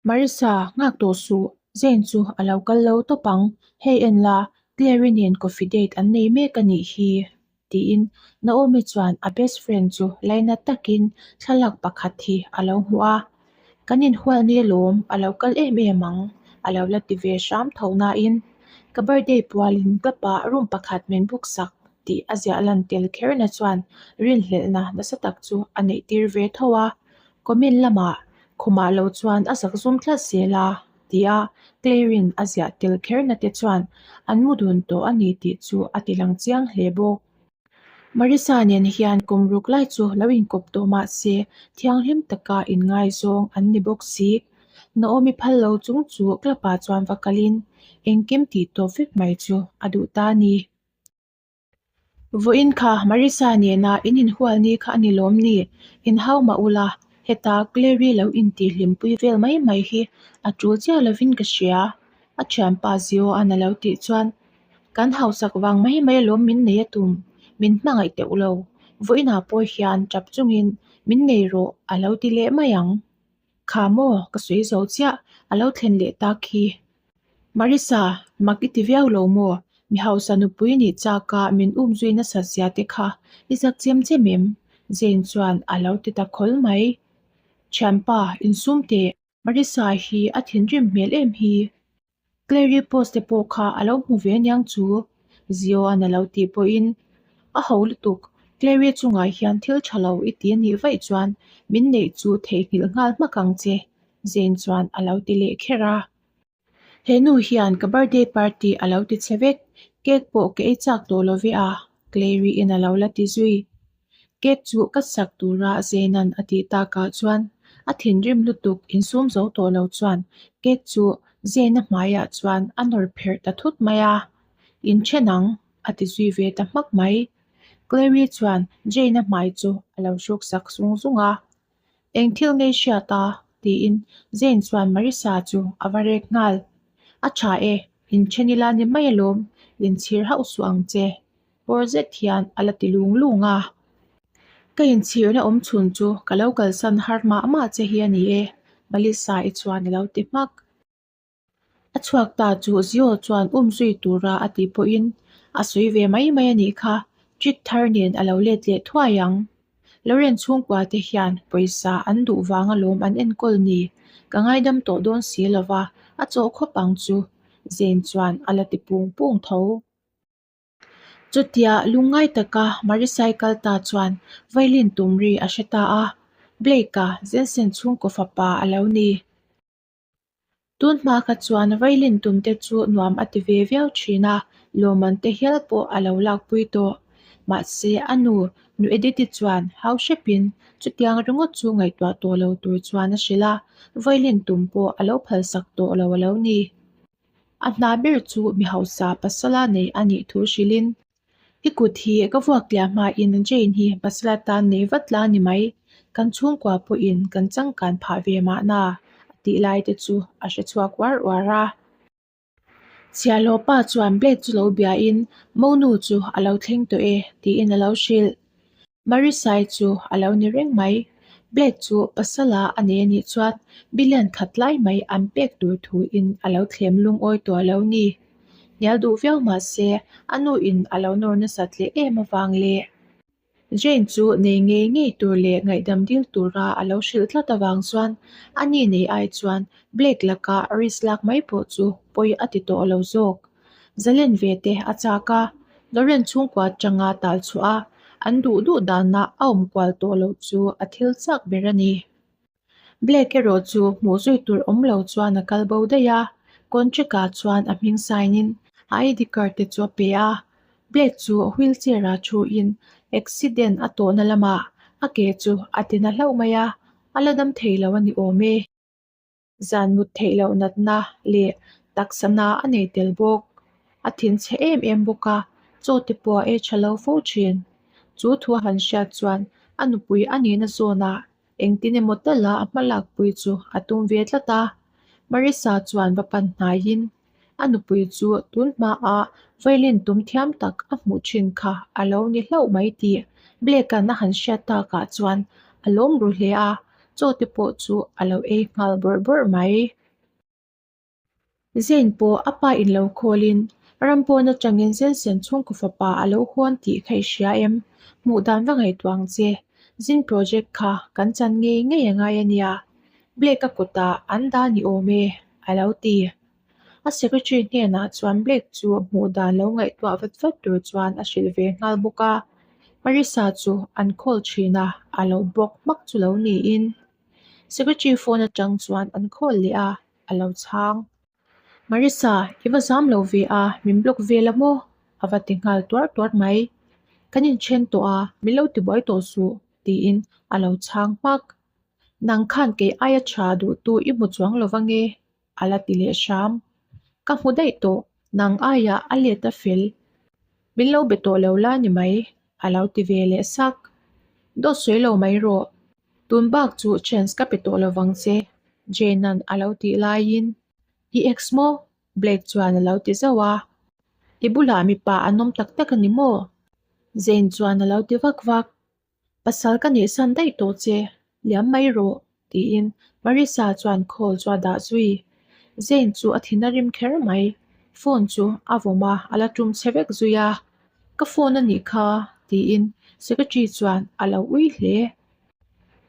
Marissa, nghak tawh suh, Zane chu a lo kal lo tawp ang, hei en la, Clary nen coffee date an nei mek a nih hi, tiin Naomi chuan a best friend chu lainat takin thlalak pakhat hi a lo hmuh a. Kan inhual ni alawm, a lo kal em em ang, a lo la ti ve hram tho nain ka birthday pualin ka pa room pakhat min book sak tih a ziah lan tel kherna chuan rinhlelhna nasa tak chu a neih tir ve tho a. Comment lamah khumah lo chuan a zak zum tlat zel a tia Claire-in a ziah tel kherna te chuan an mu dun tawh a ni tih chu a ti lang chiang hle bawk. Marissa nen hian kum ruk lai chu lo inkawp tawh mah se thianghlim taka inngaizawng an ni bawk si. Naomi phal lo chung chu club-ah chuan va kalin engkim tih tawp vek mai chu a duh ta a ni. Vawiin kha Marissa nena in inhual ni kha a ni lawm ni? Inhau mah ula, heta Clary lo intihhlimpui vel mai mai hi a tul chiah lovin ka hria, a thianpa Zio-a'n a lo tih chuan, Kan hausak vang mai mai alawm min nei a tum, min hmangaih teuh lo, vawiinah pawh hian tap chungin min nei rawh a lo ti leh mai ang. Kha maw, ka sawi zo chiah, a lo thlen leh tak hi. Marissa, mak i ti viau lo maw? Mi hausa nupui nih chak a min um zui nasat zia te kha i zak chem chem em? Jane chuan a lo ti ta khawl mai. Thianpa, insum teh, Marissa hi a thinrim hmel em hi? Clary post te pawh kha a lo hmu ve aniang chu, Zio-a'n a lo tih pawhin a ho lutuk. Clary chungah hian thil tha lo i ti a nih vaih chuan min neih chu theihnghilh nghal hmak ang che, Jane chuan a lo ti leh kher a. He nu hian ka birthday party a lo ti che vek, cake pawh ka ei chak tawh lo ve a, Clary-in a lo la ti zui. Cake chu ka sak tura Zainan a tih takah chuan a thinrim lutuk insum zo tawh lo chuan cake chu Zaina hmaiah chuan a nawr pherh ta thut mai a, Inthen ang, a ti zui ve ta hmak mai. Clary chuan Jane-a hmai chu a lo hruk sak zung zung a. Eng thil ngei hriat a? tiin Jane chuan Marissa chu a va rek nghal. A tha e, inthen ila ni mai alawm, inchhir hauh suh ang che. Pawr zet hian a la ti lung lung a. Ka inchhirna awm chhun chu ka lo kalsan har mah mah che hi a ni e, Malisa-i chuan a lo ti hmak. A chhuak ta chu Zio chuan um zui tura a tih pawhin a sawi ve mai mai a nih kha, trick thar nen a lo let leh thuai ang. Lauren chhungkua te hian pawisa an duh vang alawm an enkawl ni, ka ngaidam tawh dawn si lova, a chawh khawp ang chu, Jane chuan a la ti pung pung tho. Chutia lungngai taka Marisai kal ta chuan violin tum ri a hre ta a, Blake-a Jensen chhungkaw fapa a lo ni. Tun hma kha chuan violin tum te chu nuam a ti ve viau thin a, lawmman te hial pawh a lo lakpui tawh. Mahse a nu, Nu Edith-i chuan hau hrepin chutiang ringawt chu ngaihtuah tawh lo tur chuan a hrilh a, violin tum pawh a lo phalsak tawh lo a lo ni. A hna ber chu mi hausa pasala nei a nih thu hrilhin, I kut hi ka vuak tliah hmain Jane hi pasala tan nei vat la ni mai, kan chhungkua pawhin kan changkan phah ve mahna a tih lai te chu a hre chhuak uar uar a. Chhiahhlawhpa chuan Blake chu lo biain Monu chu a lo thleng tawh e tiin a lo hrilh. Marisai chu a lo ni reng mai. Blake chu pasala a nei anih chuan billion khat lai mai an pek tur thuin a lo thlem lungawi tawh a lo ni. Hnial duh viau mah se a nuin a lo nawr nasat leh em avang le. Jane chu nei ngei ngei tur leh ngaihdam dil tura a lo hrilh tlat avang chuan a ni nei ai chuan Blake laka risk lak mai pawh chu pawi a ti tawh lo zawk. Zalen ve te a chak a, Lauren chhungkua atanga tal chhuah a, an duh duh dana a awm kual tawh loh chu a thil chak ber a ni. Blake erawh chu hmuh zui tur awm lo chuan a kal bo daih a, contract ah chuan a hming sign in a ID card te chu a pe a. Blake chu wheelchair ah thu in accident a tawhna lamah a ke chu a tina hlauh mai a, a la dam thei lo a ni awm e. Zan mut theih loh natna leh taksa na a nei tel bawk. A thinchhe em em bawk a, chaw te pawh a ei tha lo fo thin. Chu thu a han hriat chuan a nupui a nihna zawnah engtin emaw tala a hmalakpui chu a tum ve tlat a. Marissa chuan va pan hnaiin A nupui chu tun hmaah violin tum thiam tak a hmuh thin kha a lo ni hlauh mai tih Blake-a'n a han hriat takah chuan a lawm ru hle a. Chaw te pawh chu a lo ei nghal bawrh bawrh mai. Zane pawh a pa in lo call in ram pawn atangin Zensen chhungkaw fapa a lo hawn tih kha i hria em? Hmuh dan va ngaihtuah ang che. Zin project kha kan chan ngei ngei a ngai a nia. Blake a kutah an dah ni awm e, a lo ti. A secretary hnenah chuan Blake chu hmuh dan lo ngaihtuah vat vat tur chuan a hrilh ve nghal bawk a. Marissa chu an call thin a, a lo block hmak chu lo niin. Secretary phone atang chuan an call leh a, a lo chhang. Marissa, i va zam lo ve a, min block vel a maw? A va ti nghal tuar tuar mai. Kan inthen tawh a, min lo tibuai tawh suh, tiin a lo chhang hmak. Nang khan kei aia tha duhtu i hmu chuang lo vange? A la ti leh hram. Ka hmu daih tawh, nang aiah a let a fel. Min lo be tawh lo la ni mai, a lo ti ve leh sak. Dawt sawi lo mai rawh. Tun bak chu chance ka pe tawh lo vang che, Jane-a'n a lo tih laiin, I ex maw? Blake chuan a lo ti zauh a. I bulah mipa an awm tak tak a ni maw? Jane chuan a lo ti vak vak. Pasal ka neihsan daih tawh che, liam mai rawh, tiin Marissa chuan call chu a dah zui. Zane chu a thin a rim kher mai. Phone chu a vawm a, a la tum chhe vek zui a. Ka phone a nih kha, tiin secretary chuan a lo ui hle.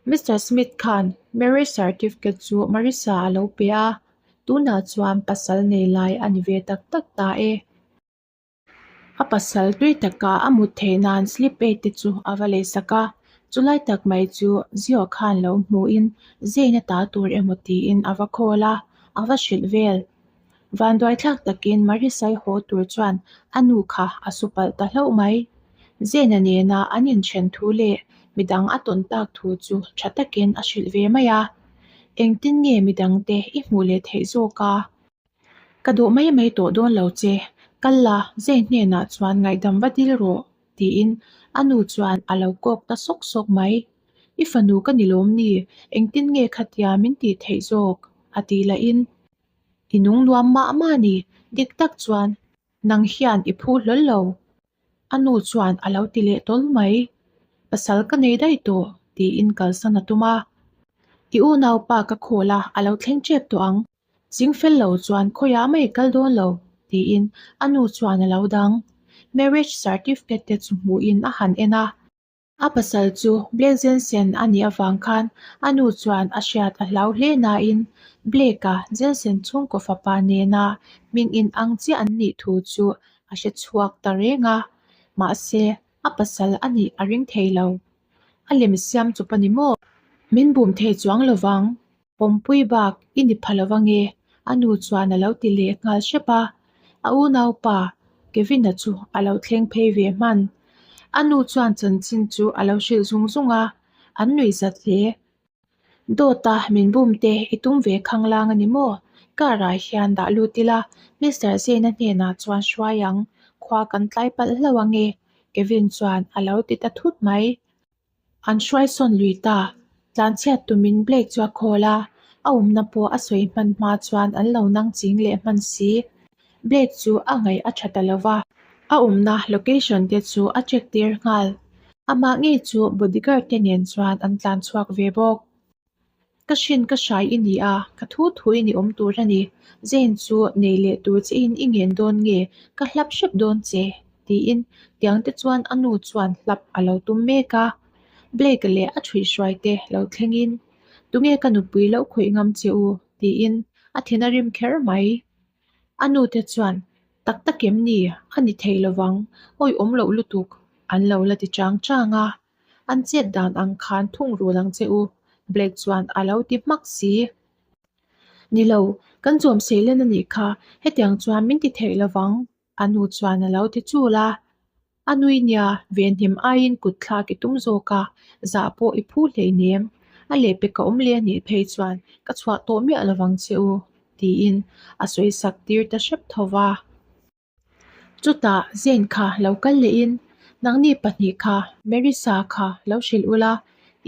Mister Smith khan marriage certificate chu Marissa a lo pe a, tunah chuan pasal nei lai a ni ve tak tak ta e. A pasal tui taka a mut theih nan slip aid te chu a va lei sak a, chulai tak mai chu Zio khan lo hmuhin Zane a ta tur emaw tiin a va call a, a va hrilh vel. Vanduaithlak takin Marisai haw tur chuan a nu kha a su palh ta hlauh mai. Zane-a nena an inthen thu leh midang a tawn tak thu chu tha takin a hrilh ve mai a, Engtin nge midangte i hmuh leh theih zawk a? Ka duh mai mai tawh dawn lo che, kal la, Zane hnenah chuan ngaihdam va dil rawh, tiin a nu chuan a lo kawk ta sawk sawk mai. I fanu ka ni lawm ni, engtin nge khatia min tih theih zawk? a tih lahin, I nung nuam mah mah ni, dik tak chuan nang hian i phu hlawl lo. A nu chuan a lo ti leh tawl mai. Pasal ka nei daih tawh, tiin kalsan a tum a. I unaupa ka khawl a, a lo thleng tep tawh ang. Ching fel lo chuan khawiah mai kal dawn lo, tiin a nu chuan a lo dang. Marriage certificate te chu hmuhin a han en a. A pasal chu Blake Jensen a nih avang khan a nu chuan a hriat a hlau hle nain Blake-a Jensen chhungkaw fapa nena hming in ang chiah an nih thu chu a hre chhuak ta reng a, mahse a pasal a nih a ring thei lo. A lem siam chup a ni maw? Min bum thei chuang lovang. Pawmpui bak i ni pha lo ange, a nu chuan a lo ti leh nghal hrep a. A unaupa Kevin-a chu a lo thleng phei ve hman. A nu chuan chanchin chu a lo hrilh zung zung a, an nuih zat hle. Dawta min bum te i tum ve khanglang a ni maw? Car ah hian dah lut ila, Mister Zane-a hnenah chuan hruai ang, khua kan tlai palh hlauh ange, Kevin chuan a lo ti ta thut mai. An hruai sawn lui ta. Tlanchhiat tumin Blake chu a call a, a awmna pawh a sawi hman hma chuan an lo nang ching leh hman si. Blake chu a ngaih a tha ta lo va, a awmna location te chu a check tir nghal. Amah ngei chu bodyguard te nen chuan an tlan chhuak ve bawk. Ka hrin ka hrai i ni a, ka thu thu in i awm tur a ni. Zane chu nei leh tur che in i ngen dawn nge, ka hlap hrep dawn che, tiin tiang te chuan a nu chuan hlap a lo tum mek a. Blake leh a thuihhruai te lo thleng in, Tunge ka nupui lo khawih ngam che u? tiin a thin a rim kher mai. A nu te chuan, Tak tak em ni? A ni thei lovang, awihawm loh lutuk, an lo la ti chang chang a. An chet dan ang khan thung rul ang che u, Blake chuan a lo ti hmak si. Ni lo, kan chawm seilen a nih kha, hetiang chuan min ti theih lovang, a nu chuan a lo ti chul a. A nui nia, venhim aiin kut thlak i tum zawk a, zah pawh i phu hleinem. A lehpek a awm leh a nih phei chuan ka chhuah tawh miah lovang che u, tiin a sawisak tir ta hrep tho va. Chutah Zane kha lo kal lehin, Nangni pahnih kha Marissa kha lo hrilh ula,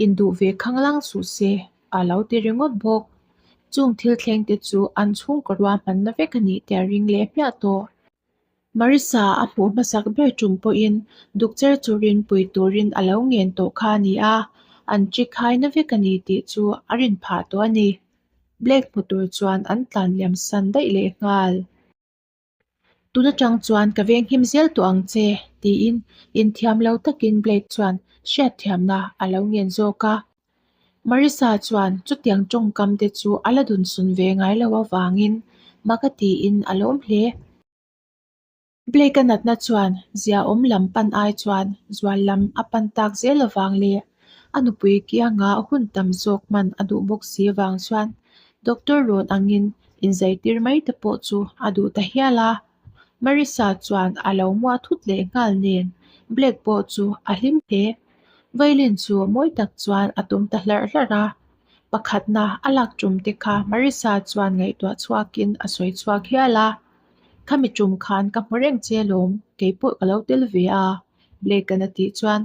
induh ve khanglang suh se, a lo ti ringawt bawk. Chung thil thleng te chu an chhungkaw ruahmanna vek a nih tih a ring leh hmiah tawh. Marissa a hmuh hmasak ber tum pawhin duk cher churin pui turin a lo ngen tawh kha a ni a. an ṭi khai na vek a ni tih chu a rin phah tawh a ni. Blake hmu tur chuan an tlan liam san daih leh nghal. Tun atang chuan ka venghim zel tawh ang che, tiin inthiam lo takin Blake chuan hriatthiamna a lo ngen zawk a. Marissa chuan chutiang tawngkam te chu a la dunsun ve ngai lo avangin mak a tiin a lawm hle. Blake-a natna chuan ziaawm lam pan ai chuan zual lam a pan tak zel avang leh a nupui kianga hun tam zawk hman a duh bawk si avang chuan Doctor rawn angin inzaitir mai te pawh chu a duh ta hial a. Marissa chuan a lo muah thut leh nghal nen Blake pawh chu a hlim hle. Violin chu mawi tak chuan a tum ta hlarh hlarh a. Pakhatna a lak tum te kha Marissa chuan ngaihtuah chhuakin a sawi chhuak hial a. Khami tum khan ka hmu reng che alawm, keipawh ka lo tel ve a, Blake-a'n a tih chuan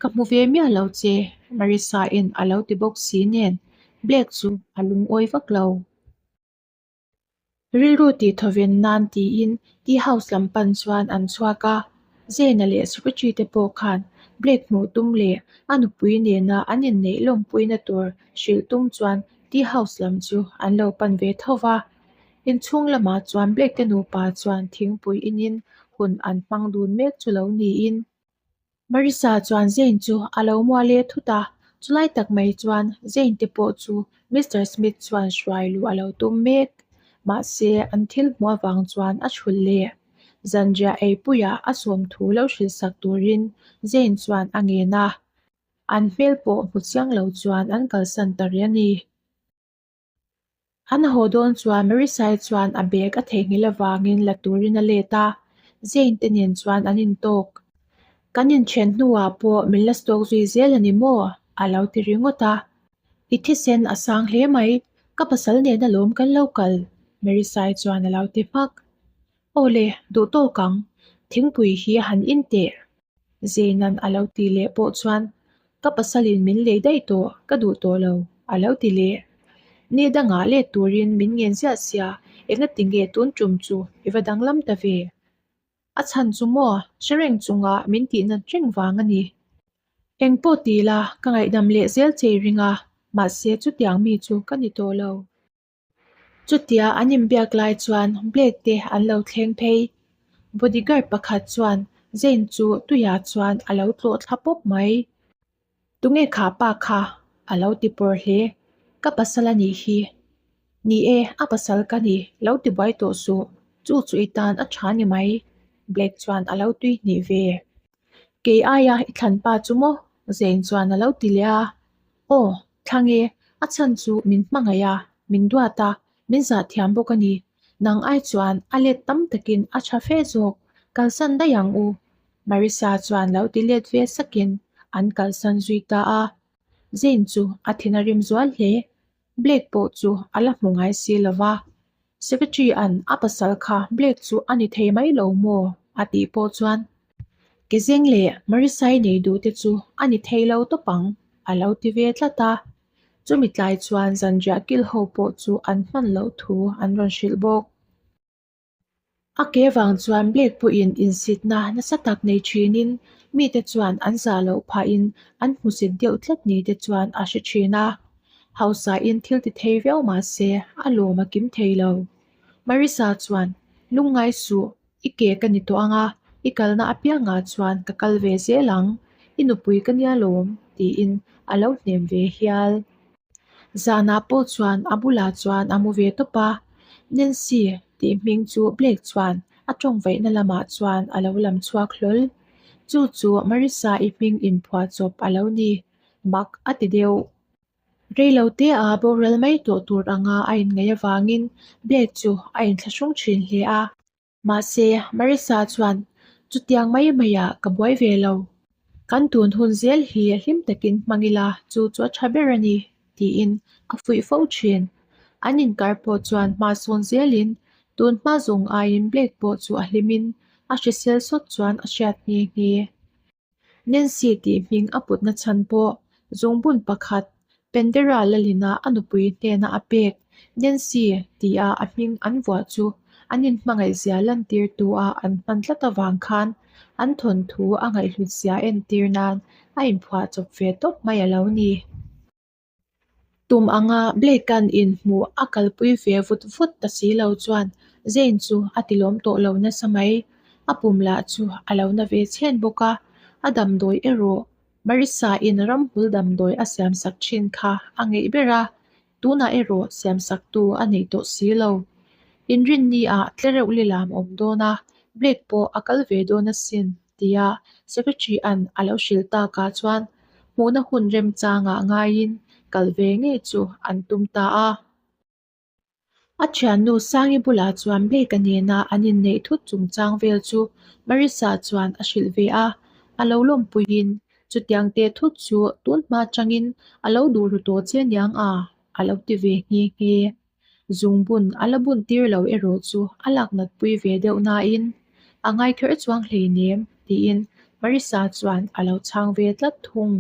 Ka hmu ve miah lo che, Marissa-in a lo ti bawk si nen Blake chu a lungawi vak lo. Rilru tih thawven nan tiin tea house lam pan chuan an chhuak a, Zena leh secretary te pawh khan Blake hmuh tum leh a nupui nena an inneih lawmpuina tur hrilh tum chuan tea house lam chu an lo pan ve tho va. Inchhung lamah chuan Blake te nupa chuan thingpui inin hun an hmang dun mek chu lo niin Marissa chuan Zane chu a lo muah leh thut a, chulai tak mai chuan Zane te pawh chu Mister Smith chuan hruai luh a lo tum mek. Mahse, an thil hmuh avang chuan a chhulh leh. Zanriah eipuiah a sawm thu lo hrilh sak turin Zane chuan a ngen a, an hmel pawh hmu chiang lo chuan an kalsan ta rih a ni. An haw dawn chuan Marisai chuan a bag a theihnghilh avangin la turin a let a, Zane te nen chuan an intawk. Kan inthen hnuah pawh min la stalk zui zel a ni maw? a lo ti ringawt a. I thisen a sang hle mai, ka pasal nen alawm kan lo kal, Marisai chuan a lo ti hmak. Aw le, duh tawk ang, thingpui hi a han in teh. Zenan a lo ti leh pawh chuan, Ka pasalin min lei daih tawh, ka duh tawh lo, a lo ti leh. Ni dangah let turin min ngen ziah sia, engati nge tun tum chu i va danglam ta ve? A chhan chu maw, hre reng chunga min tihnat reng vang a ni. Eng pawh ti la, ka ngaihdam leh zel che i ring a, mahse chutiang mi chu ka ni tawh lo. Chutia an inbiak lai chuan Blake te an lo thleng phei. Bodyguard pakhat chuan Zane chu tuiah chuan a lo tlawh thla pawp mai. Tunge kha pa kha? a lo ti pawr hle. Ka pasal a nih hi. Ni e, a pasal ka ni, lo ti buai tawh suh. Chu chu i tan a tha ni mai. Blake chuan a lo tui hnih ve. Kei aia i thlan pa chu maw? Zane chuan a lo ti leh a. Aw, thlang e, a chhan chu min hmangaih a, min duat a, min zah thiam bawk a ni. Nang ai chuan a let tam takin a tha fe zawk, kalsan daih ang u. Marissa chuan lo ti let ve sakin an kalsan zui ta a. Zane chu a thin a rim zual hle. Blake pawh chu a la hmu ngai si lo va. Secretary an a pasal kha Blake chu a ni thei mai lo maw? a tih pawh chuan Kezeng leh Marisai nei duh te chu a ni thei lo tawp ang a lo ti ve tlat a. Chumi tlai chuan zanriah kil ho pawh chu an hman loh thu an rawn hrilh bawk. A ke vang chuan Blake pawhin insitna nasa tak nei thinin mite chuan an zah loh phahin an hmusit deuh tlat ni te chuan a hre thin a. Hausain thil ti thei viau mah se a lawm a kim thei lo. Marissa chuan, Lungngai suh, i ke ka ni tawh ang a, i kalna apiangah chuan ka kal ve zel ang, i nupui ka nia lawm, tiin a lo hnem ve hial. Zanah pawh chuan a bulah chuan a mu ve tawp a, Nancy tih hming chu Blake chuan a tawngvaihna lamah chuan a lo lam chhuak hlawl. Chu chu Marissa-i hming inphuah chawp a lo ni, mak a ti deuh. Reilote a boral mai tawh tur anga a inngaih avangin Blake chu a inthlahrung thin hle a. Mahse, Marissa chuan, Chutiang mai maiah ka buai ve lo. Kan tun hun zel hi hlim takin hmang ila chu chu a tha ber a ni, tiin a fuih fo thin. An inkar pawh chuan hma sawn zelin tun hma zawng aiin Blake pawh chu a hlimin a hrisel sawt chuan a hriat nghe nghe. Nancy tih hming a putna chhan pawh zungbun pakhat Pendera Lalina a nupui hnena a pek Nancy tia a hming an vuah chu an inhmangaihzia lantirtu a an hman tlat avang khan an thawnthu a ngaihhlutzia entir nan a inphuah chawp ve tawp mai a lo ni. Tum anga Blake-a'n inhmuh a kalpui ve vut vut ta si lo chuan Zane chu a tilawm tawh lo nasa mai. A pum lah chu a lo na ve chhen bawk a, a damdawi erawh Marissa-in ramhmul damdawi a siamsak thin kha a ngeih ber a, tunah erawh siamsaktu a nei tawh si lo. Inrinni ah tlereuh lilam awm dawn a, Blake pawh a kal ve dawn asin tia Secretary-a'n a lo hrilh takah chuan hmuhna hun remchangah ngaiin kal ve ngei chu an tum ta a. A thiannu Sangi bulah chuan Blake-a nena an inneih thut chungchang vel chu Marissa chuan a hrilh ve a, a lo lawmpuiin chutiang teh thut chu tun hma atangin a lo duh ru tawh che aniang a, a lo ti ve nghe nghe. Zungbun a la bun tir lo erawh chu a lak nat pui ve deuh nain a ngai kher chuang hleinem tiin Marissa chuan a lo chhang ve tlat thung.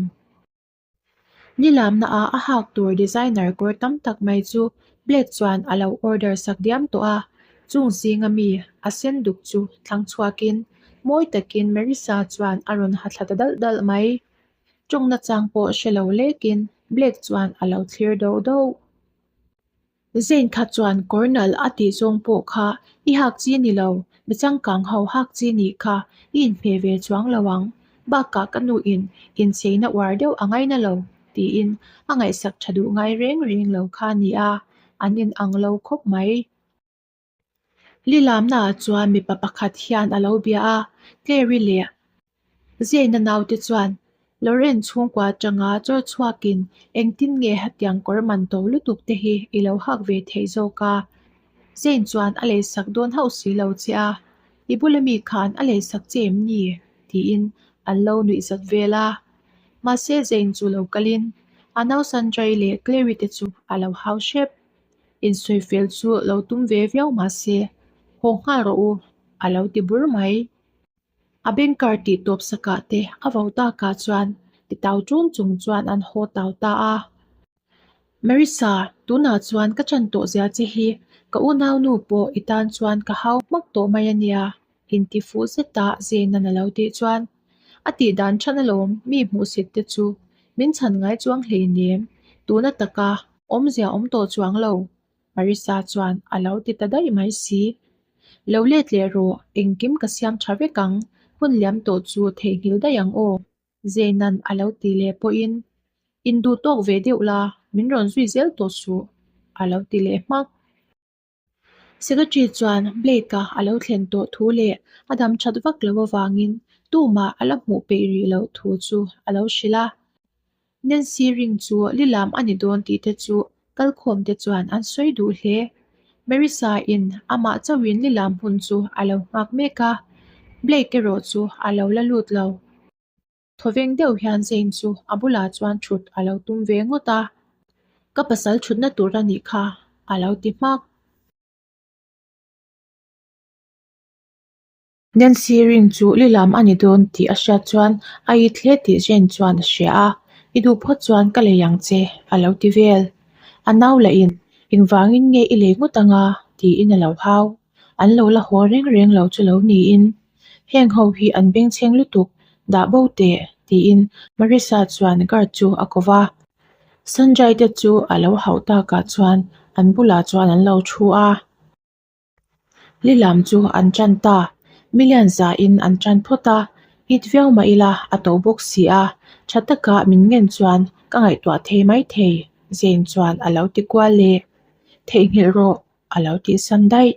Nilamna ah a hak tur designer kawr tam tak mai chu Blake chuan a lo order sak diam tawh a, chung zinga mi a sen duk chu thlang chhuakin mawi takin Marissa chuan a rawn ha thla ta dalh dalh mai. Tawngna chang pawh hre lo lekin Blake chuan a lo thlir doh doh. Zane kha chuan kawr nalh a tih zawng pawh kha i hak chi ni lo, mi changkang ho hak chi nih kha i inhmeh ve chuang lo ang, bakah ka nu in incheina uar deuh a ngaina lo tiin a ngaihsak tha duh ngai reng reng lo kha a ni a, an in ang lo khawp mai. Lilamnaah chuan mipa pakhat hian a lo bia a, Clary leh Zane-a naute chuan Lauren chhungkua atanga chawr chhuakin engtin nge hetiang kawr man to lutuk te hi i lo hak ve theih zawk a? Zane chuan a leisak dawn hauh si lo che a, I bula mi khan a leisak che em ni? tiin an lo nuih zat vel a. Mahse Zane chu lo kalin a nau Sanjay leh Clary te chu a lo hau hrep. Insawi fel chu lo tum ve viau mahse haw nghal rawh u a lo ti bur mai. A banker tih tawp sakah te a vo takah chuan ti tau ṭun chung chuan an haw tau ta a. Marissa, tunah chuan ka chan tawh zia che hi ka unaunu pawh i tan chuan ka hau hmak tawh mai a nia, inti fuh zeta Zane-a'n a lo tih chuan a tih dan than alawm mi hmuhsit te chu min chhan ngai chuang hleinem, tuna taka awmzia awm tawh chuang lo. Marissa chuan a lo ti ta daih mai si. Lo let leh rawh, engkim ka siam tha vek ang, hun liam tawh chu theihnghilh daih ang aw, Zainan a lo ti leh pawhin, Induh tawk ve deuh la, min rawn zui zel tawh suh, a lo ti leh hmak. Secretary chuan Blake-a a lo thlen tawh thu leh a dam that vak lo avangin tumah a la hmuh peih rih loh thu chu a lo hrilh a. Nancy ring chu lilam a ni dawn tih te chu kalkhawm te chuan an sawi duh hle. Marissa in amah chauhin lilam hun chu a lo nghak mek a, Blake erawh chu a lo la lut lo. Thawveng deuh hian Zane chu a bulah chuan thut a lo tum ve ngawt a, Ka pasal thutna tur a nih kha a lo ti hmak. Nancy ring chu lilam a ni dawn tih a hriat chuan a it hle tih Jane chuan a hria a, I duh phawt chuan ka lei ang che a lo ti vel. A nau lahin engvangin nge i lei ngawt anga tiin a lo hau. An lo la haw reng reng lo chu lo niin heng ho hi an bengchheng lutuk dah bo teh tiin Marissa chuan guard chu a ko va. Sanjay te chu a lo hauh takah chuan an bulah chuan an lo thu a. Lilam chu an tan ta, million zain an tan phawt a, hit viau mah ila a to bawk si a, tha taka min ngen chuan ka ngaihtuah thei mai thei, Zane chuan a lo ti kual leh. Theihnghilh rawh a lo tih san daih.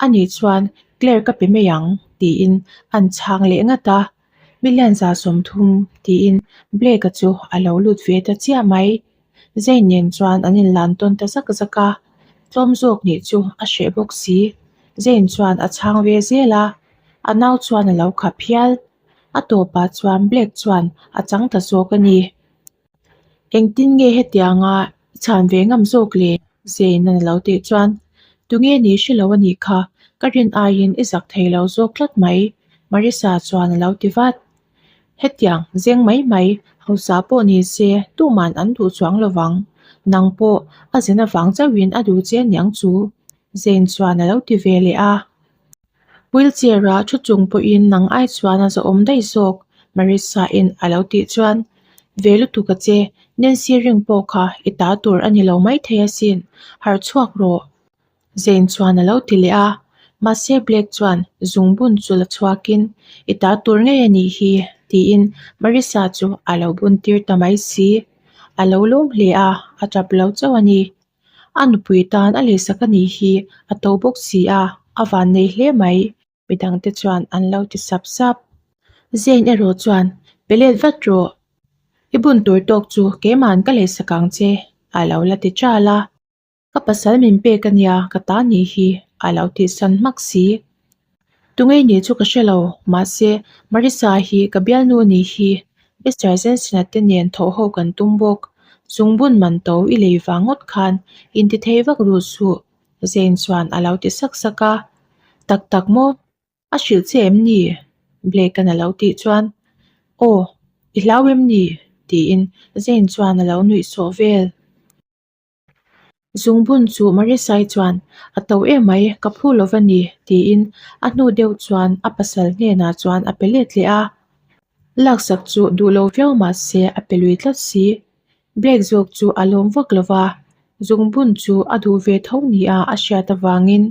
Ani chuan Claire ka pe mai ang tiin an chhang leh ngat a, million 30 tiin Blake-a chu a lo lut ve ta chiah mai. Zane nen chuan an inlan tawn ta zak zak a, tlawm zawk nih chu a hreh bawk si. Zane chuan a chhang ve zel a, a nau chuan a lo khap hial. A tawpah chuan Blake chuan a chang ta zawk a ni. Engtin nge hetianga i chhan ve ngam zawk le? Zane a lo tih chuan, Tunge ni hre lo a nih kha, ka rin aiin i zak thei lo zawk tlat mai, Marissa chuan a lo ti vat. Hetiang zeng mai mai hausa pawh ni se tuman an duh chuang lo vang. Nang pawh a zen avang chauhin a duh che aniang chu Zane chuan a lo ti ve leh a. Wheelchair-a thu chung pawhin nang ai chuan a zahawm daih zawk. Marissa-in a lo tih chuan, Ve lutuk a che, Nancy ring pawh kha i ta tur a ni lo maithei asin, harh chhuak rawh. Zane chuan a lo ti leh a, mahse Blake chuan zungbun chu la chhuakin, I ta tur ngei a nih hi, tiin Marissa chu a lo bun tir ta mai si. A lo lawm hle a, a tap lo chauh a ni. A nupui tan a lehsak a nih hi a to bawk si a, a vannei hle mai. Midangte chuan an lo ti sap sap. Zane erawh chuan, Pe let vat rawh. I bun tur tawk chu keima'n ka lehsak ang che, a lo la ti ṭal a. Ka pasal min pek a nia, ka ta nih hi, a lo tihsan hmak si. Tungei nih chu ka hre lo, mahse Marissa hi ka bialnu nih hi, Mister Jensen-a te nen thawh ho kan tum bawk. Zungbun man to i lei vang ngawt khan intithei vak duh suh, Zane chuan a lo ti sak sak a. Tak tak maw? A hrilh che em ni? Blake-a'n a lo tih chuan, Aw, i hlau em ni? tiin Zane chuan a lo nuih sawh vel. Zungbun chu Marisai chuan, A to emai, ka phu lo va ni, tiin a hnu deuh chuan a pasal hnenah chuan a pe let leh a. Laksak chu duh lo viau mah se a pe lui tlat si. Blake zawk chu a lawm vak lo va, zungbun chu a duh ve tho nia a hriat avangin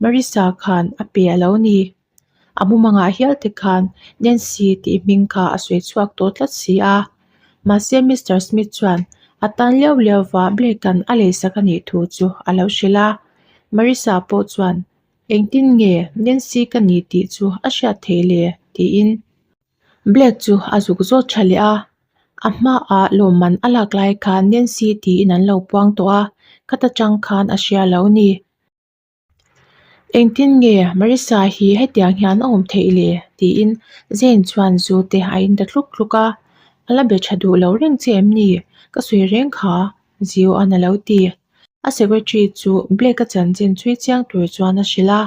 Marisa khan a pe a lo ni. A mumangah hial te khan Nancy tih hming kha a sawi chhuak tawh tlat si a. Mahse Mister Smith chuan a tan liau liau va Blake-a'n a leisak a nih thu chu a lo hrilh a. Marissa pawh chuan engtin nge Nancy ka ni tih chu a hriat theih le tiin Blake chu a zuk zawt tha leh a. A hmaah lawmman a lak lai khan Nancy tiin an lo puang tawh a, khata tang khan a hria lo ni. Engtin nge Marissa hi hetiang hian a awm theih le? tiin Zane chuan zu te a in ta tluk tluk a. A la be tha duh lo reng che em ni? Ka sawi reng kha, Zio-a'n a lo ti. A secretary chu Blake-a chanchin chhui chiang tur chuan a hrilh a,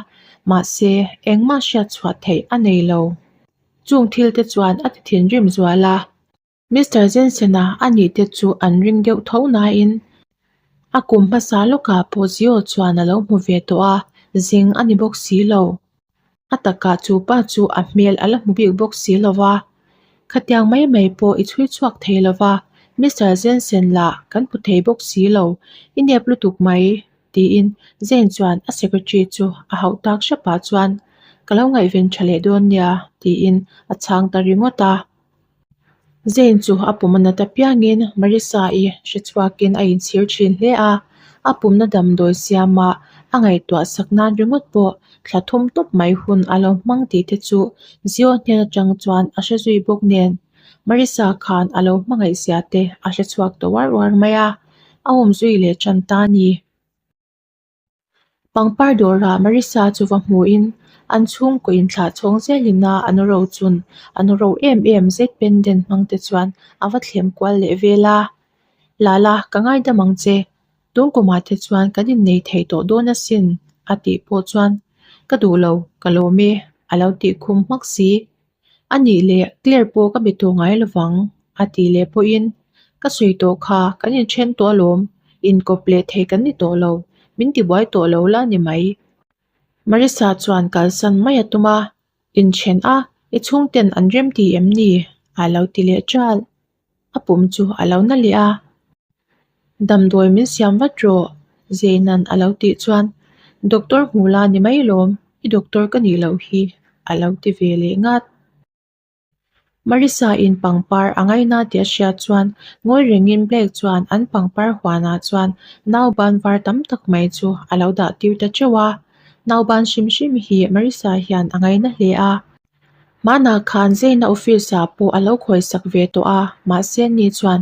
mahse engmah hriat chhuah theih a nei lo. Chung thil te chuan a ti thinrim zual a. Mister Jensen-a a nih te chu an ring deuh tho nain a kum hmasa lawkah pawh Zio chuan a lo hmu ve tawh a, zing a ni bawk si lo. A takah chu pa chu a hmel a la hmu bik bawk si lo va. Khatiang mai mai pawh i chhui chhuak thei lo va, Mister Jensen lah kan hmu thei bawk si lo, i nep lutuk mai, tiin Jane chuan a secretary chu a hauh tak hrepah chuan, Ka lo ngaihven tha leh dawn nia, tiin a chhang ta ringawt a. Zane chu a pum a nat apiangin Marissa-i hre chhuakin a inchhir thin hle a, a pumna damdawi siama a ngaihtuah sak nan ringawt pawh thla thum tawp mai hun a lo hmang tih te chu Zio hnen atang chuan a hre zui bawk nen Marissa khan a lo hmangaih zia te a hre chhuak ta uar uar mai a, a awmzui leh tan ta a ni. Pangpar dawrah Marissa chu va hmuhin an chhungkaw inthlah chhawng zelin a an ro chun an ro em em zet pendant hmang te chuan a va thlem kual leh vel a. Lala ka ngaidam ang che, tun kumah te chuan kan innei thei tawh dawn asin a tih pawh chuan ka duh lo, ka lawm e a lo tih khum hmak si. A nih leh Claire pawh ka be tawh ngai lovang a tih leh pawhin ka sawi tawh kha kan inthen tawh alawm, inkawp leh thei kan ni tawh lo, min tibuai tawh lo la ni mai. Marissa chuan kalsan mai a tum a, inthen a, i chhungten an rem ti em ni? a lo ti leh ṭal. A pum chu a lo na leh a. Damdawi min siam vat rawh, Zaina'n a lo tih chuan, Doctor hmu la ni mai lawm, i doctor ka nih loh hi, a lo ti ve leh ngat. Marissa-in pangpar a ngaina tih a hriat chuan ngawi rengin Blake chuan an pangpar huanah chuan nauban var tam tak mai chu a lo dah tir ta teuh a. Nauban hrim hrim hi Marissa hian a ngaina hle a. Hmanah khan Zaina office ah pawh a lo khawisak ve tawh a, mahse ni chuan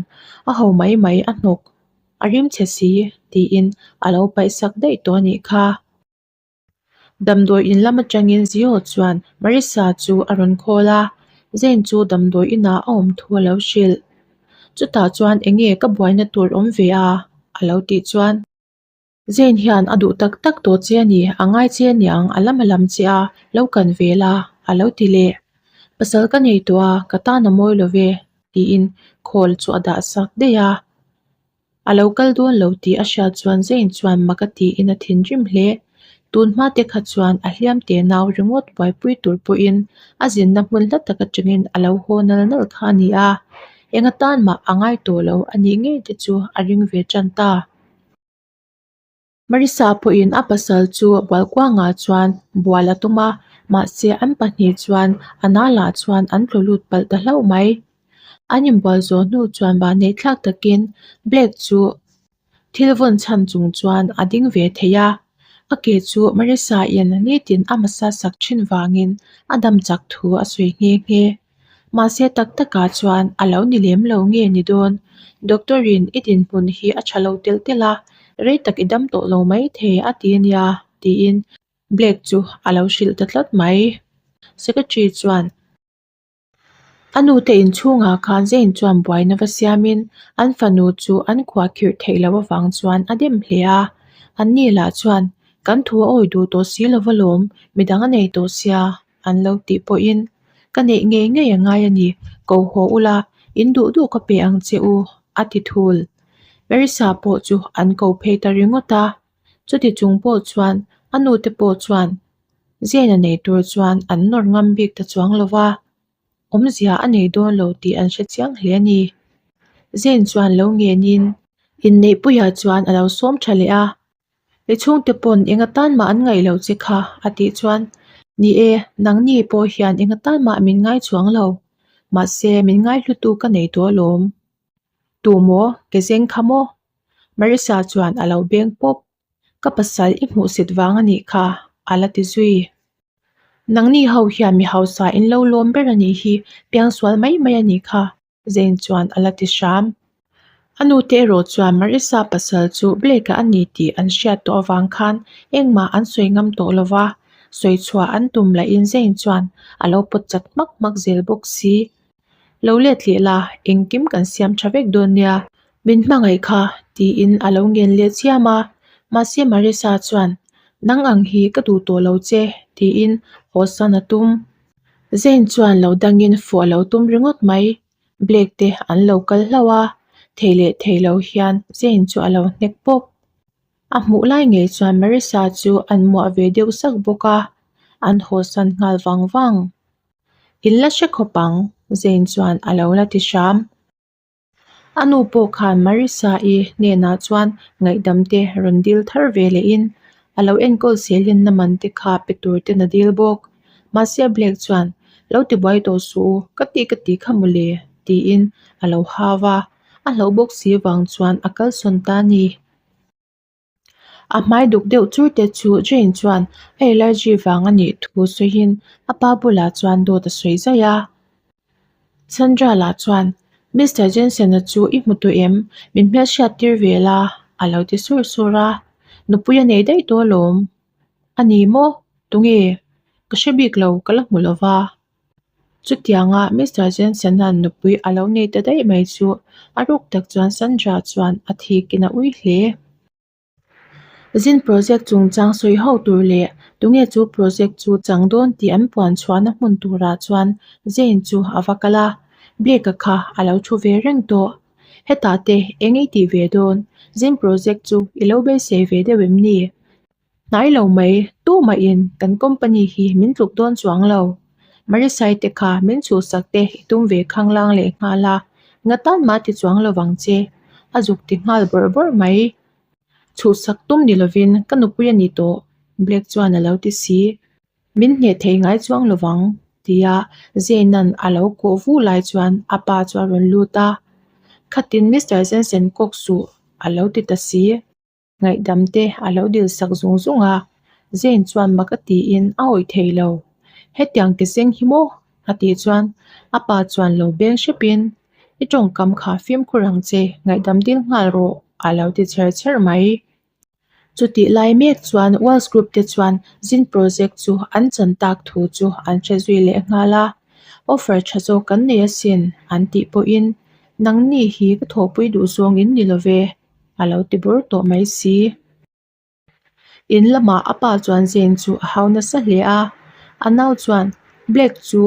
a ho mai mai a hnawk, a rim chhe si tiin a lo paihsak daih tawh a nih kha. Damdawi in lam atangin Zio chuan Marissa chu a rawn call a, Zane chu damdawi inah a awm thu a lo hrilh. Chutah chuan enge ka buaina tur awm ve a? a lo tih chuan. Zane hian a duh tak tak tawh che a ni, a ngai che a niang, a lam a lam che a, lo kan ve la, a lo ti leh. Pasal ka nei tawh a, ka tan a mawi lo ve, tiin call chu a dah sak daih a. A lo kal dawn lo tih a hriat chuan Zane chuan mak a tiin a thinrim hle. Tun hma te kha chuan a hliam te nau ringawt buaipui tur pawhin a zinna hmun hla tak atangin a lo haw nal nal kha a ni a, eng atan mah a ngai tawh lo a nih ngei te chu a ring ve tan ta. Marisa pawhin a pasal chu Bualkuangah chuan bual a tum a, mahse an pahnih chuan a nalah chuan an tlu lut palh ta hlauh mai. An inbual zawh hnu chuan vahneih thlak takin Blake chu thil vawn chhan chung chuan a ding ve thei a, a ke chu Marisa-in nitin a massage sak thin vangin a dam chak thu a sawi nghe nghe. Mahse tak takah chuan a lo ni lem lo nge ni dawn? Doctor in i dinhmun hi a tha lo telh telh a, rei tak i dam tawh lo mai thei a ti ania tiin Blake chu a lo hrilh ta tlat mai. Secretary chuan a nute inchhungah khan Jane chuan buaina va siamin an fanu chu an khuahkhirh theih loh avang chuan a dem hle a, anni lah chuan kan thu a awi duh tawh si lova lawm, midang a nei tawh sia. An lo tih pawhin, Ka neih ngei ngei a ngai a ni, ko haw ula, in duh duh ka pe ang che u, a ti thul. Marisa pawh chu an ko phei ta ringawt a, chuti chung pawh chuan a nute pawh chuan Zena nei tur chuan an nawr ngam bik ta chuang lo va, awmzia a nei dawn lo tih an hre chiang hle a ni. Zen chuan lo ngenin inneihpuiah chuan a lo sawm tha leh a. I chhungte pawn eng atan mah an ngaih loh che kha a tih chuan, Ni e, nangni pawh hian eng atan mah min ngai chuang lo. Mahse, min ngai hlutu ka nei tawh alawm. Tu maw? Ke zeng kha maw? Marisa chuan a lo beng pawp. Ka pasal i hmuhsit vang a nih kha, a la ti zui. Nangni ho hian mi hausa in lo lawm ber a nih hi, piangsual mai mai a nih kha. Zane chuan a la ti hram. A nute erawh chuan Marissa pasal chu Blake-a a ni tih an hriat tawh avang khan engmah an sawi ngam tawh lo va, sawi chhuah an tum lahin Zane chuan a lo pawt chat hmak hmak zel bawk si. Lo let leh la, engkim kan siam tha vek dawn nia, min hmangaih kha tiin a lo ngen leh chiam a, mahse Marissa chuan nang ang hi ka duh tawh lo che tiin hawsan a tum. Zane chuan lo dangin fuh a lo tum ringawt mai. Blake te an lo kal hlauh a, thei leh thei lo hian Zane chu a lo hnek pawp. A hmuh lai ngei chuan Marissa chu an muah ve deuh sak bawk a, an hawsan nghal vang vang. In la hre khawp ang, Zane chuan a lo la ti hram. A nu pawh khan Marissa-i hnenah chuan ngaihdam te rawn dil thar ve lehin a lo enkawl sehlinna man te kha pe tur ten a dil bawk. Mahse Blake chuan, Lo ti buai tawh suh u, ka ti ka ti kha mawle, tiin a lo hau a, a hlauh bawk si vang chuan a kalsawn ta a ni. A hmai duk deuh chur te chu Jane chuan a allergy vang a nih thu sawiin a pa bulah chuan dawt a sawi zaih a. Sandra lah chuan, Mister Jensen-a chu i hmu tawh em? Min hmelhriat tir ve la a lo ti sur sur a. Nupui a nei daih tawh alawm. A ni maw? Tunge? Ka hre bik lo, ka la hmu lo va. Chutianga Mister Jensen-a'n nupui a lo nei ta daih mai chu a ruk tak chuan Sandra chuan a thikin a ui hle. Zin project chungchang sawi ho tur leh tunge chu project chu chang dawn tih an puan chhuahna hmun turah chuan Jane chu a va kal a, Blake-a kha a lo thu ve reng tawh. Hetah te eng i tih ve dawn? Zin project chu i lo beisei ve deuh em ni? Hnai lo mai, tumahin kan company hi min tluk dawn chuang lo. Marisai te kha min chhuhsak te i tum ve khanglang leh nghal a, ngatan mah ti chuang lo vang che, a zuk ti nghal bawrh bawrh mai. Chhuhsak tum ni lovin ka nupui a ni tawh, Blake chuan a lo ti si. Min hneh thei ngai chuang lo vang, tia Zane-a'n a lo kawh vu lai chuan a pa chu a rawn lut a. Khatin Mister Jensen kawk suh, a lo ti ta si. Ngaihdam te a lo dil sak zung zung a, Jane chuan mak a tiin a awih thei lo. Hetiang ke seng hi maw? a tih chuan a pa chuan lo beng hrepin, I tawngkam kha fimkhur ang che, ngaihdam dil nghal rawh a lo ti chher chher mai. Chutih lai mek chuan Wells Group te chuan Zin project chu an chan tak thu chu an hre zui leh nghal a, Offer tha zawk kan nei asin an tih pawhin, Nangni hi ka thawhpui duh zawng in ni lo ve. a lo ti bur tawh mai si. In lamah a pa chuan Jane chu a hau nasa hle a, a nau chuan Blake chu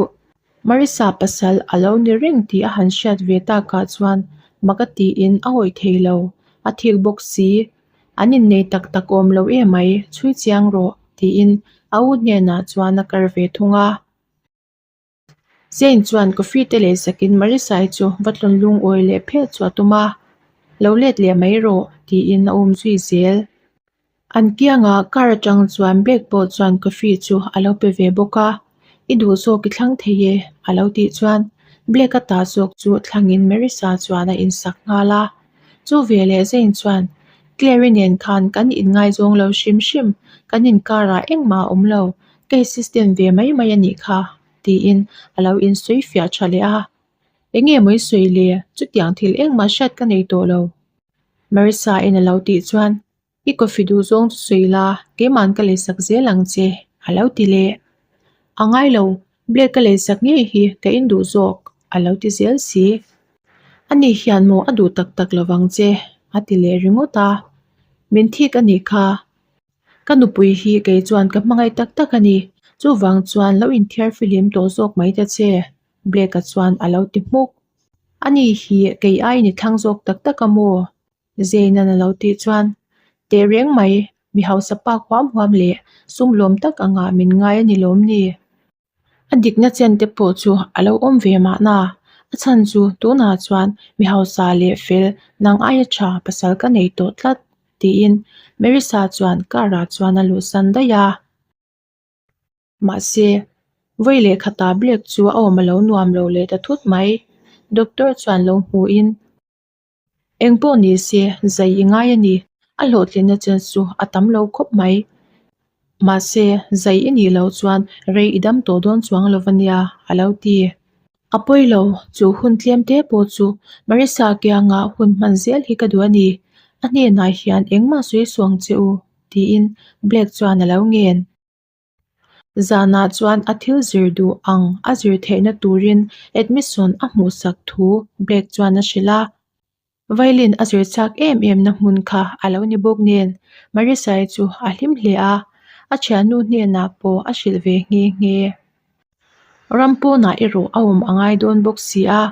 Marissa pasal a lo ni reng tih a han hriat ve takah chuan mak a tiin a awih thei lo, a thik bawk si. An innei tak tak awm lo emai, chhui chiang rawh. tiin a u hnenah chuan a kar ve thung a. Zane chuan coffee te lei sakin Marissa-i chu va tlawn lungawi leh phelh chu a tum a, Lo let leh mai rawh, tiin a um zui zel. An kiangah car atang chuan Blake pawh chuan coffee chu a lo pe ve bawk a, I duh zawk i thlang thei e, a lo tih chuan Blake-a ta zawk chu thlangin Marissa chuan a insak nghal a. Chu veleh Zane chuan, Claire-i nen khan kan inngaizawng lo hrim hrim, kan inkarah engmah a awm lo, ka assistant ve mai mai a nih kha, tiin a lo insawi fiah tha leh a. Enge maw i sawi le? Chutiang thil engmah hriat ka nei tawh lo. Marissa-in a lo tih chuan, I coffee duh zawng chu sawi la, keima'n ka leisak zel ang che, a lo ti leh. A ngai lo, Blake ka leisak ngei hi ka in duh zawk, a lo ti zel si. Ani hian maw a duh tak tak lovang che, a ti leh ringawt a. Min thik a nih kha. Ka nupui hi kei chuan ka hmangaih tak tak a ni, chuvang chuan lo inthiar fihlim tawh zawk mai ta che, Blake-a chuan a lo ti hmuk. Ani hi kei aiin i thlang zawk tak tak a maw? Zainan a lo tih chuan, Teh reng mai, mi hausa pak huam huam leh sum lawm tak angah min ngai a ni lawm ni? A dikna chen te pawh chu a lo awm ve mahna, a chhan chu tunah chuan mi hausa leh fel nang aia tha pasal ka nei tawh tlat, tiin Marissa chuan car ah chuan a luhsan daih a. Mahse, vawi leh khatah Blake chu a awm a lo nuam lo leh ta thut mai. Doctor chuan lo hmuhin. Eng pawh ni se, zai i ngai a ni. A hlawhtlinna chen chu a tam lo khawp mai. Mahse, zai i nih loh chuan rei i dam tawh dawn chuang lo va nia, a lo ti. A pawi lo, chu hun tlem te pawh chu Marissa kianga hun hman zel hi ka duh a ni. A hnenah hian engmah sawi suang che u, tiin Blake chuan a lo ngen. Zanah chuan a thil zir duh ang a zir theihna turin admission a hmuhsak thu Blake chuan a hrilh a. Violin a zir chak em em na hmun kha a lo ni bawk nen Marissa-i chu a hlim hle a, a thiannu hnenah pawh a hrilh ve nghe nghe. Ram pawnah erawh a awm a ngai dawn bawk si a,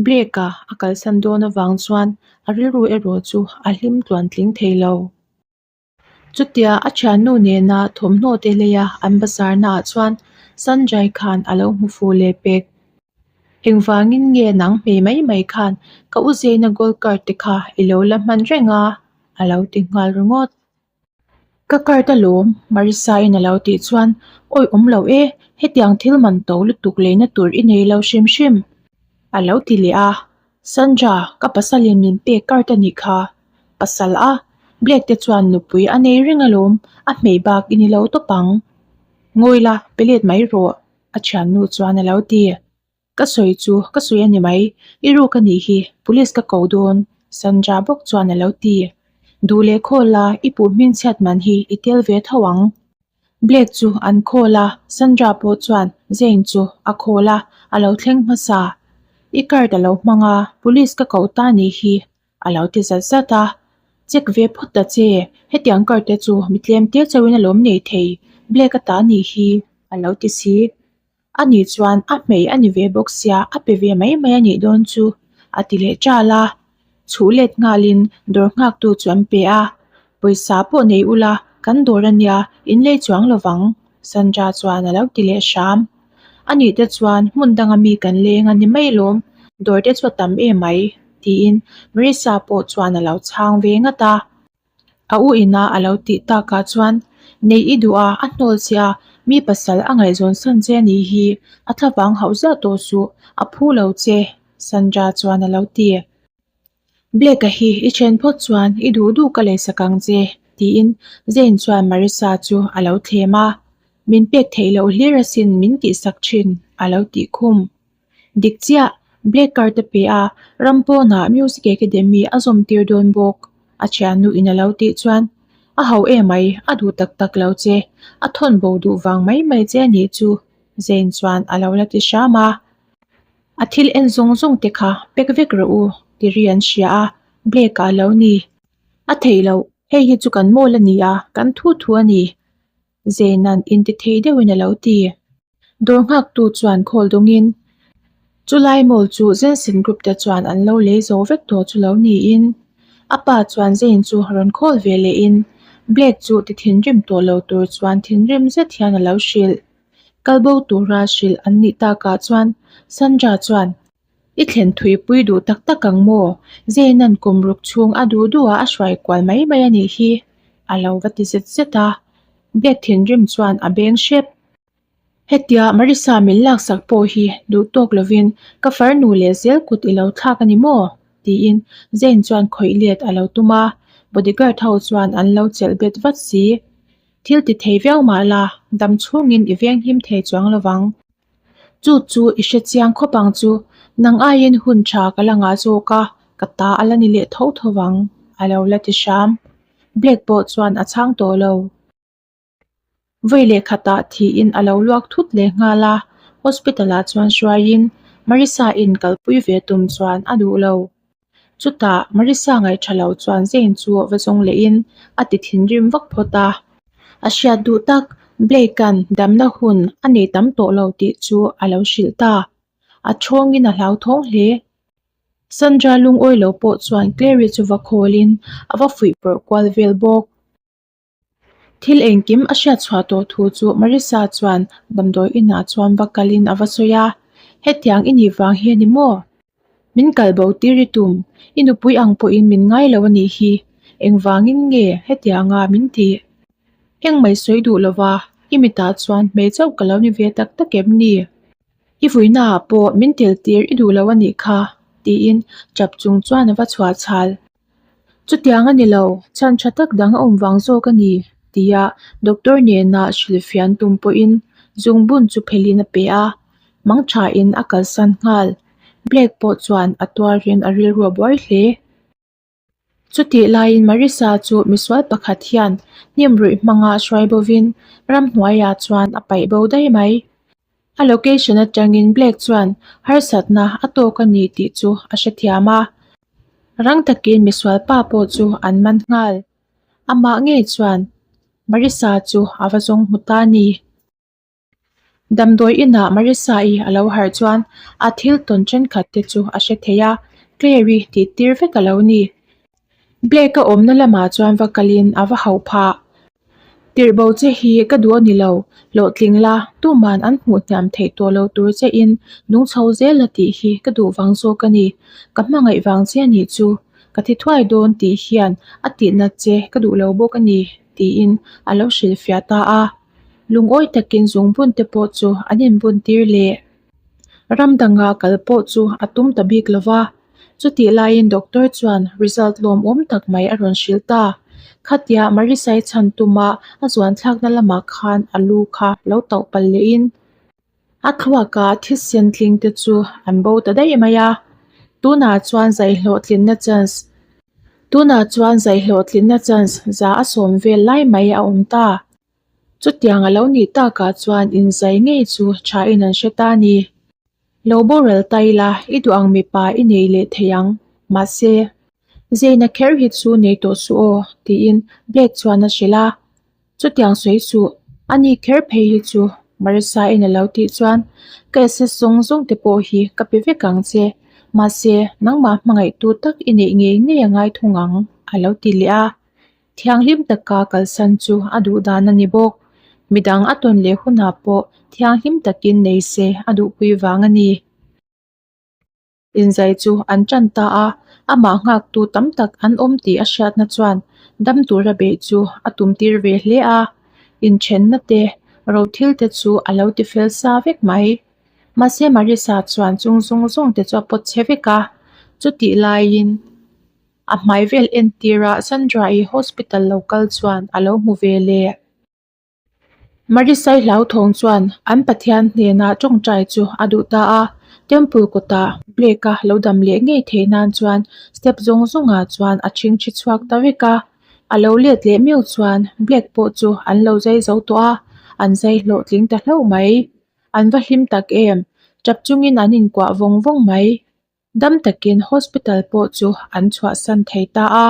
Blake-a a kalsan dawn avang chuan a rilru erawh chu a hlim tluantling thei lo. Chutia a thiannu nena thawmhnaw te leia an bazar naah chuan Sanjay khan a lo hmu fuh leh pek. Engvangin nge nang hmei mai mai khan ka u Zaina gold card te kha i lo la hman reng a? a lo ti nghal ringawt. Ka card alawm Marissa-in a lo tih chuan Awi awm lo e, hetiang thil man to lutuk leina tur i nei lo hrim hrim a lo ti leh a. Sandra, ka pasalin min pek card a nih kha. Pasal a, Blake te chuan nupui a nei reng alawm, a hmei bak i ni lo tawp ang. Ngawi la, pe let mai rawh, a thiannu chuan a lo ti. Ka sawi chu ka sawi a ni mai, i ruk a nih hi, police ka ko dawn, Sandra bawk chuan a lo ti. Duh leh khawl la, i puh hmingchhiat man hi i tel ve tho ang. Blake chu an call a, Sandra pawh chuan Zane chu a call a, a lo thleng hmasa. I card a lo hmang a, police ka koh ta nih hi, a lo ti zat zat a. Check ve phawt ta che, hetiang card te chu mi tlem te chauhin a lawm nei thei, Blake a ta nih hi, a lo ti si. Ani chuan a hmei a ni ve bawk sia, a pe ve mai mai a nih dawn chu, a ti leh ṭal a. Chhuh let nghalin dawr nghaktu chu an pe a, Pawisa pawh nei ula, kan dawr a nia, in lei chuang lo vang, Sandra chuan a lo ti leh hram. Ani te chuan hmun danga mi kan leng a ni mai lawm, dawr te chu a tam em mai, tiin Marissa pawh chuan a lo chhang ve ngat a. A u ina a lo tih takah chuan nei i duh a, a hnawl che a, mi pasal a ngaihzawn san che a nih hi, a thlavang hauh ziah tawh suh, a phu lo che, Sandra chuan a lo ti. Blake-a hi i then phawt chuan i duh duh ka leisak ang che, tiin Zane chuan Marissa chu a lo thlem a, Min pek theih loh hlir asin min tihsak thin, a lo tih khum. Dik chiah, Black card a pe a, ram pawnah Music Academy a zawm tir dawn bawk, a thiannu in a lo tih chuan, A ho emai, a duh tak tak lo che, a thawn bo duh vang mai mai che a nih chu, Zane chuan a lo la ti hram a. A thil en zawng zawng te kha pack vek rawh u, ti ri an hria a, Blake-a a lo ni. A theih loh, hei hi chu kan mawl a ni a, kan thu thu a ni. Zainan intithei deuhin a lo ti. Dawr nghaktu chuan khawl dawngin chulai mall chu Zensen group te chuan an lo lei zo vek tawh chu lo niin a pa chuan Zain chu rawn khawl ve lehin. Blake chu ti thinrim tawh lo tur chuan thinrim zet hian a lo hrilh. Kalbo tura hrilh an nih takah chuan Sandra chuan, I thlen thuipui duh tak tak ang maw? Zane-a'n kum ruk chhung a duh duhah a hruai kual mai mai a nih hi, a lo va ti zet zet a. Blake thinrim chuan a beng hrep. Hetia Marissa min laksak pawh hi duh tawk lovin ka farnu leh zel kut i lo thlak a ni maw? tiin Zane chuan khawih let a lo tum a, bodyguard ho chuan an lo chelh bet vat si. Thil ti thei viau mah la, dam chhungin i venghim thei chuang lovang. Chu chu i hre chiang khawp ang chu, nang aiin hun tha ka la ngah zawk a, ka ta a la ni leh tho tho vang, a lo la ti hram. Blake pawh chuan a chhang tawh lo. Vawi leh khatah thiin a lo luak thut leh nghal a, hospital ah chuan hruaiin Marissa in kalpui ve tum chuan a duh lo. Chutah Marissa ngaihṭha lo chuan Zane chu va zawng lehin a ti thinrim vak phawt a. A hriat duh tak Blake-a'n damna hun a nei tam tawh lo tih chu a lo hrilh ta. A ṭhawngin a hlauthawng hle. Sandra lungawi lo pawh chuan Clary chu va khawlin a va fuih pawrh kual vel bawk. Thil engkim a hriat chhuah tawh thu chu Marissa chuan damdawi inah chuan va kalin a va sawi a, Hetiang i nih vang hi a ni maw? Min kal bo tir i tum, i nupui ang pawhin min ngai lo a nih hi, engvangin nge hetianga min tih? Engmah i sawi duh lova, i mitah chuan hmei chauh ka lo ni ve tak tak em ni? I vuinaah pawh min tel tir i duh lo a nih kha, tiin tap chung chuan a va chhuah chhal. Chutiang a ni lo, chhan tha tak dang a awm vang zawk a ni, tia doctor nena hrilhfian tum pawhin zungbun chu phelhin a pe a, mang thain a kalsan nghal. Blake pawh chuan a tuarin a rilru a buai hle. Chutih laiin Marissa chu misual pakhat hian hnim ruih hmanga hruai bovin ramhnuaiah chuan a paih bo daih mai. A location atangin Blake chuan harsatna a tawk a ni tih chu a hrethiam a. Rang takin misual pa pawh chu an man nghal. Amah ngei chuan Marissa chu a va zawng hmu ta a ni. Damdawi inah Marissa-i a lo harh chuan a thil tawn thenkhat te chu a hre thei a, Claire-i tih tir vek a lo ni. Blake-a awmna lamah chuan va kalin a va hauh phah. Tirh bo che hi ka duh a ni lo, hlawhtling la, tuman an hmuh hniam theih tawh lo tur che in nung chho zel la tih hi ka duh vang zawk a ni. Ka hmangaih vang che a nih chu, ka thi thuai dawn tih hian a tihnat che ka duh lo bawk a ni, tiin a lo hrilhfiah ta a. Lungawi takin zungbun te pawh chu an inbun tir leh. Ram danga kal pawh chu a tum ta bik lo va, chutih laiin doctor chuan result lawmawm tak mai a rawn hrilh ta. Khatia Marisai chhan tuma a zuan thlakna lamah khan a lu kha lo tauh palh lehin a thluaka thisen tling te chu an bo ta daih mai a. Tunah chuan zaihlawhtlinna chance Tunah chuan zaihlawhtlinna chance za a sawm vel lai mai a awm ta. Chutiang a lo nih takah chuan inzai ngei chu thain an hre ta a ni. Lo boral ta ila i duh ang mipa i nei leh thei ang, mahse, Zeina kher hi chu nei tawh suh aw, tiin Blake chuan a hrilh a. Chutiang sawi suh, ani kher phei hi chu Marissa-in a lo tih chuan ka assess zawng zawng te pawh hi ka pe vek ang che, mahse, nangmah hmangaihtu tak i neih ngei ngei a ngai thung ang, a lo ti leh a. Thianghlim taka kalsan chu a duh dan a ni bawk. Midang a tawn leh hunah pawh thianghlim takin nei se a duhpui vang a ni. Inzai chu an tan ta a, amah nghaktu tam tak an awm tih a hriatna chuan dam tura beih chu a tum tir ve hle a. Inthenna te, rothil te chu a lo ti fel sa vek mai. Mahse Marissa chuan chung zawng zawng te chu a pawt chhe vek a, chutih laiin A hmai vel entirah Sandra-i hospital lo kal chuan a lo hmu ve leh. Marisai hlauthawng chuan an Pathian hnenah tawngtai chu a duh ta a, Temple kawtah Blake-a lo dam leh ngei theih nan chuan step zawng zawngah chuan a chhingchhi chhuak ta vek a. A lo let leh meuh chuan Blake pawh chu an lo zai zo tawh a, an zai hlawhtling ta hlauh mai. An va hlim tak em! Tap chungin an inkuah vawng vawng mai. Dam takin hospital pawh chu an chhuahsan thei ta a.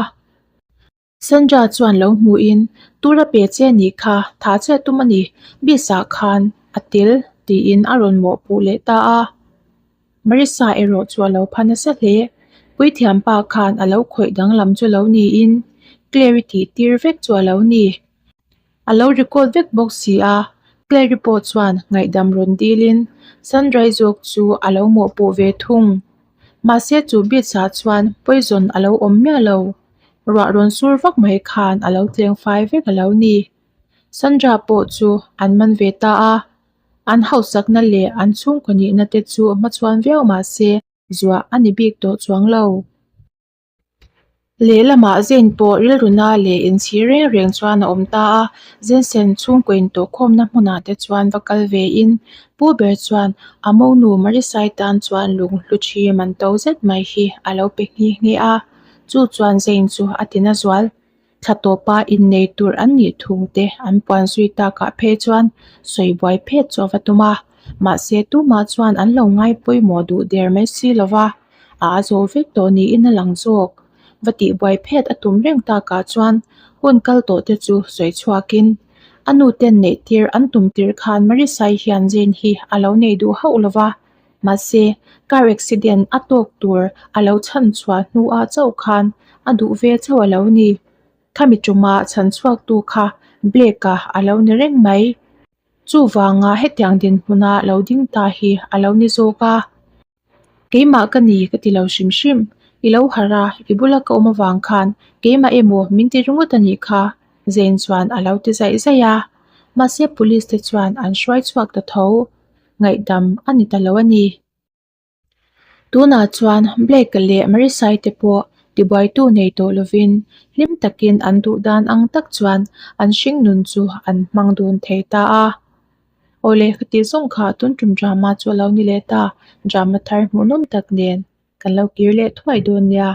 Sandra chuan lo hmuhin, Tura pe che nih kha, tha che tum a ni, Bisa khan a tel tiin a rawn mawhpuh leh ta a. Marissa erawh chu a lo pha nasa hle. Puithiampa khan a lo khawih danglam chu lo niin. Claire-i tih tir vek chu a lo ni. A lo record vek bawk si a, Claire-i pawh chuan ngaihdam rawn dilin Sandra-i zawk chu a lo mawhpuh ve thung. Mahse chu beach ah chuan poison a lo awm miah lo. Ruah rawn sur vak mai khan a lo tleng fai vek a lo ni. Sandra pawh chu an man ve ta a, an hausakna leh an chhungkaw nihna te chu hmachhuan viau mahse zuah a ni bik tawh chuang lo. Lehlamah Zane pawh rilruna leh inchhir reng reng chuan a awm ta a, Jensen chhungkaw intawhkhawmna hmunah te chuan va kal ve in Pu ber chuan a monu Marisai tan chuan lung hlu thi man to zet mai hi a lo pe nghe nghe a, chu chuan Zane chu a ti na zual. Thla tawpa innei tur an nih thung te an puan zui takah phei chuan sawi buai phet chu a va tum a, mahse tumah chuan an lo ngai pawimawh duh der mai si lo va, a a zawh vek tawh niin a lang zawk. Va tih buai phet a tum reng takah chuan hun kal tawh te chu sawi chhuakin a nu ten neih tir an tum tir khan Marisai hian Jane hi a lo nei duh hauh lo va, Mahse, car accident a tawk tur a lo chhan chhuah hnuah chauh khan a duh ve chauh a lo ni. Khami ṭuma chhan chhuaktu kha Blake-a a lo ni reng mai. Chuvanga hetiang dinhmuna lo ding ta hi a lo ni zawk a. Keimah ka ni ka ti lo hrim hrim. I lo harh a, i bula ka awm avang khan keimah emaw min ti ringawt a nih kha, Zane chuan a lo ti zaih zaih a. Mahse, police te chuan an hruai chhuak ta tho. ngaihdam a ni ta lo a ni. Tunah chuan Blake-a leh Marisai te pawh tibuaitu nei tawh lovin hlim takin an duh dan ang tak chuan an hringnun chu an hmang dun thei ta a. Awle ka tih zawng kha tun tum drama chu a lo ni leh ta, drama thar hmuhnawm tak nen kan lo kir leh thuai dawn nia.